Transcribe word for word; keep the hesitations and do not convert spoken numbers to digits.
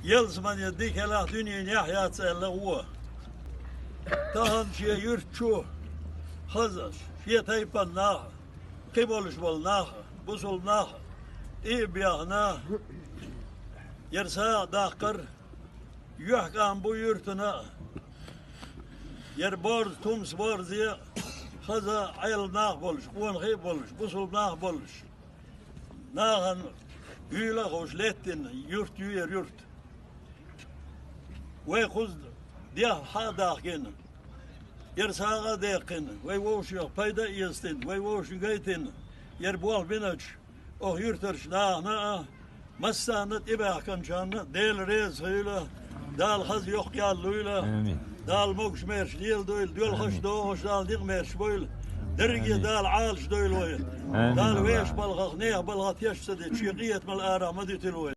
Ялсамане дика хилахь, дуьненахь яц аьлла гӀо. Тахана шен юьрта чу хаза, шен тайпан нах, кхин болуш болу нах, бусулба нах, тӀе а бехна, яра сагӀа даккхар, юьхькӀам бу юьртана а, яра борз, тумс борзе а, хаза Ӏелам нах болуш, къонахий а болуш, бусулба нах болуш. Нахана вуьйла а ховш леттина юрт ю яра юрт. Вай кхуза дехьа хьа а дахкина, яра сагӀа а даьккхина, вай вовшех пайда а эцна, вай вовшийн гайтина, яра болх биначу оха юьртарчу нахана а, массарна а тӀебаьхкинчарна а Дела реза хуьйла, Дала хаза йоккха ял луйла, Амин. Дала могуш-маьрша леладойла, доьлхуш а, Амин. ДогӀуш а Дала дикъа-маьрша бойла, дерриге а, Амин. Дала Ӏалаш дойла вай. Амин. Дала вешан балхах, нехан балхах теш ца дича, шен къинхетамал арахь ма дуьтийла вай.